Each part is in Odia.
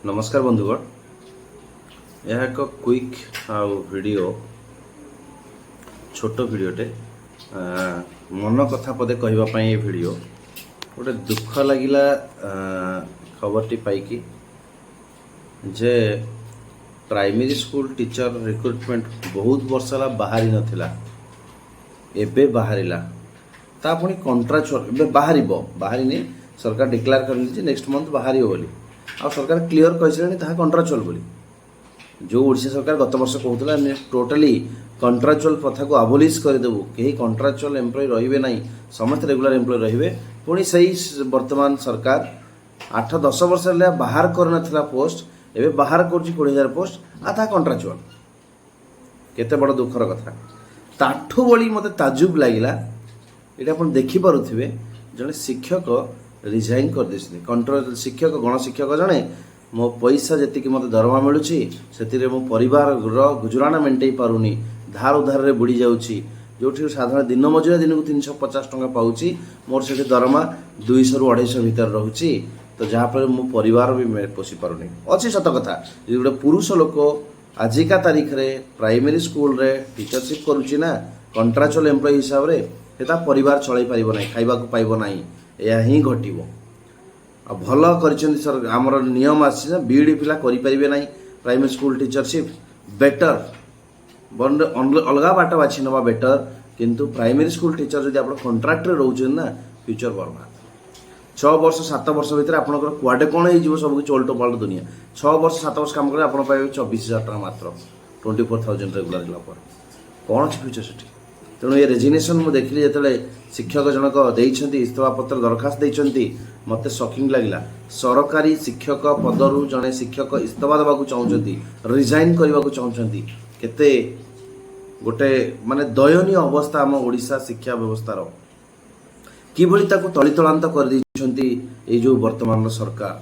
ନମସ୍କାର ବନ୍ଧୁଗଣ। ଏହା ଏକ କ୍ୱିକ୍ ଆଉ ଭିଡ଼ିଓ, ଛୋଟ ଭିଡ଼ିଓଟେ। ମନ କଥା ପଦେ କହିବା ପାଇଁ ଏ ଭିଡ଼ିଓ। ଗୋଟେ ଦୁଃଖ ଲାଗିଲା ଖବରଟି ପାଇକି ଯେ ପ୍ରାଇମେରୀ ସ୍କୁଲ ଟିଚର ରିକ୍ରୁଟମେଣ୍ଟ ବହୁତ ବର୍ଷ ହେଲା ବାହାରି ନଥିଲା, ଏବେ ବାହାରିଲା। ତା ପୁଣି କଣ୍ଟ୍ରାଚୁଆଲ। ଏବେ ବାହାରିବ, ବାହାରିନି। ସରକାର ଡିକ୍ଲେୟାର କରିଛନ୍ତି ଯେ ନେକ୍ସଟ ମନ୍ଥ ବାହାରିବ ବୋଲି। ଆଉ ସରକାର କ୍ଲିଅର କହିସାରିଲେଣି ତାହା କଣ୍ଟ୍ରାଚୁଆଲ ବୋଲି। ଯେଉଁ ଓଡ଼ିଶା ସରକାର ଗତ ବର୍ଷ କହୁଥିଲା, ଆମେ ଟୋଟାଲି କଣ୍ଟ୍ରାଚୁଆଲ ପ୍ରଥାକୁ ଆବୋଲିସ୍ କରିଦେବୁ, କେହି କଣ୍ଟ୍ରାଚୁଆଲ ଏମ୍ପ୍ଲୟି ରହିବେ ନାହିଁ, ସମସ୍ତେ ରେଗୁଲାର ଏମ୍ପ୍ଲୟି ରହିବେ, ପୁଣି ସେଇ ବର୍ତ୍ତମାନ ସରକାର 8-10 ବର୍ଷ ହେଲା ବାହାର କରିନଥିଲା ପୋଷ୍ଟ, ଏବେ ବାହାର କରୁଛି 20,000 ପୋଷ୍ଟ, ଆଉ ତାହା କଣ୍ଟ୍ରାଚୁଆଲ। କେତେ ବଡ଼ ଦୁଃଖର କଥା। ତାଠୁ ବଳି ମୋତେ ତାଜୁବ ଲାଗିଲା, ଏଇଟା ଆପଣ ଦେଖିପାରୁଥିବେ, ଜଣେ ଶିକ୍ଷକ ରିଜାଇନ୍ କରିଦେଇଛନ୍ତି। କଣ୍ଟ୍ରୋଲ ଶିକ୍ଷକ, ଗଣଶିକ୍ଷକ ଜଣେ। ମୋ ପଇସା ଯେତିକି ମୋତେ ଦରମା ମିଳୁଛି, ସେଥିରେ ମୋ ପରିବାରର ଗୁଜୁରାଣ ମେଣ୍ଟେଇ ପାରୁନି, ଧାର ଉଧାରରେ ବୁଡ଼ି ଯାଉଛି। ଯେଉଁଠି ସାଧାରଣ ଦିନ ମଜୁରିଆ ଦିନକୁ 350 ଟଙ୍କା ପାଉଛି, ମୋର ସେଠି ଦରମା 200ରୁ 250 ଭିତରେ ରହୁଛି। ତ ଯାହାଫଳରେ ମୋ ପରିବାର ବି ପୋଷି ପାରୁନି। ଅଛି ସତ କଥା, ଯଦି ଗୋଟେ ପୁରୁଷ ଲୋକ ଆଜିକା ତାରିଖରେ ପ୍ରାଇମେରୀ ସ୍କୁଲରେ ଟିଚରସିପ୍ କରୁଛି ନା, କଣ୍ଟ୍ରାଚୁଆଲ ଏମ୍ପ୍ଲୟି ହିସାବରେ, ସେ ତା ପରିବାର ଚଳାଇ ପାରିବ ନାହିଁ, ଖାଇବାକୁ ପାଇବ ନାହିଁ। ଏହା ହିଁ ଘଟିବ। ଆଉ ଭଲ କରିଛନ୍ତି ସର। ଆମର ନିୟମ ଆସିଛି ନା, ବିଇଡ଼ି ପିଲା କରିପାରିବେ ନାହିଁ ପ୍ରାଇମେରୀ ସ୍କୁଲ ଟିଚରସିପ୍। ବେଟର ଅଲଗା ବାଟ ବାଛି ନେବା ବେଟର। କିନ୍ତୁ ପ୍ରାଇମେରୀ ସ୍କୁଲ ଟିଚର ଯଦି ଆପଣ କଣ୍ଟ୍ରାକ୍ଟରେ ରହୁଛନ୍ତି ନା, ଫ୍ୟୁଚର ବର୍ବାଦ। 6 ବର୍ଷ 7 ବର୍ଷ ଭିତରେ ଆପଣଙ୍କର କୁଆଡ଼େ କ'ଣ ହେଇଯିବ, ସବୁ କିଛି ଓଲଟ ପାଲଟ ଦୁନିଆ। 6 ବର୍ଷ 7 ବର୍ଷ କାମ କଲେ ଆପଣ ପାଇବେ 24,000 ଟଙ୍କା ମାତ୍ର, 24,000 ରେଗୁଲାର ହେଲା ପରେ। କ'ଣ ଅଛି ଫ୍ୟୁଚର ସେଠି? ତେଣୁ ଏ ରେଜିଗ୍ନେସନ୍ ମୁଁ ଦେଖିଲି ଯେତେବେଳେ ଶିକ୍ଷକ ଜଣକ ଦେଇଛନ୍ତି, ଇସ୍ତଫା ପତ୍ର ଦରଖାସ୍ତ ଦେଇଛନ୍ତି, ମୋତେ ସକିଂ ଲାଗିଲା। ସରକାରୀ ଶିକ୍ଷକ ପଦରୁ ଜଣେ ଶିକ୍ଷକ ଇସ୍ତଫା ଦେବାକୁ ଚାହୁଁଛନ୍ତି, ରିଜାଇନ୍ କରିବାକୁ ଚାହୁଁଛନ୍ତି, କେତେ ଗୋଟେ ମାନେ ଦୟନୀୟ ଅବସ୍ଥା ଆମ ଓଡ଼ିଶା ଶିକ୍ଷା ବ୍ୟବସ୍ଥାର। କିଭଳି ତାକୁ ତଳିତଳାନ୍ତ କରିଦେଇଛନ୍ତି ଏଇ ଯେଉଁ ବର୍ତ୍ତମାନର ସରକାର।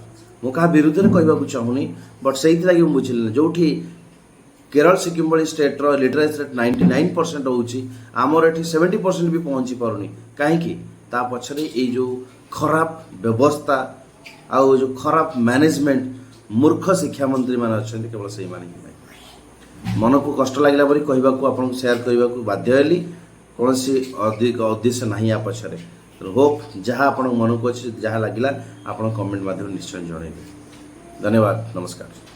ମୁଁ କାହା ବିରୁଦ୍ଧରେ କହିବାକୁ ଚାହୁଁନି, ବଟ୍ ସେଇଥିଲାଗି ମୁଁ ବୁଝିଲିନି। ଯେଉଁଠି କେରଳ, ସିକିମ୍ ଭଳି ଷ୍ଟେଟ୍ର ଲିଟରେସି ରେଟ୍ 99% ରହୁଛି, ଆମର ଏଠି 70% ବି ପହଞ୍ଚି ପାରୁନି କାହିଁକି? ତା ପଛରେ ଏଇ ଯେଉଁ ଖରାପ ବ୍ୟବସ୍ଥା ଆଉ ଯେଉଁ ଖରାପ ମ୍ୟାନେଜମେଣ୍ଟ, ମୂର୍ଖ ଶିକ୍ଷାମନ୍ତ୍ରୀମାନେ ଅଛନ୍ତି, କେବଳ ସେଇମାନେ ହିଁ ପାଇଁ। ମନକୁ କଷ୍ଟ ଲାଗିଲା ପରି କହିବାକୁ, ଆପଣଙ୍କୁ ସେୟାର କରିବାକୁ ବାଧ୍ୟ ହେଲି। କୌଣସି ଅଧିକ ଉଦ୍ଦେଶ୍ୟ ନାହିଁ ୟା ପଛରେ। ହୋପ୍ ଯାହା ଆପଣଙ୍କ ମନକୁ ଅଛି, ଯାହା ଲାଗିଲା, ଆପଣ କମେଣ୍ଟ ମାଧ୍ୟମରେ ନିଶ୍ଚୟ ଜଣାଇବେ। ଧନ୍ୟବାଦ, ନମସ୍କାର।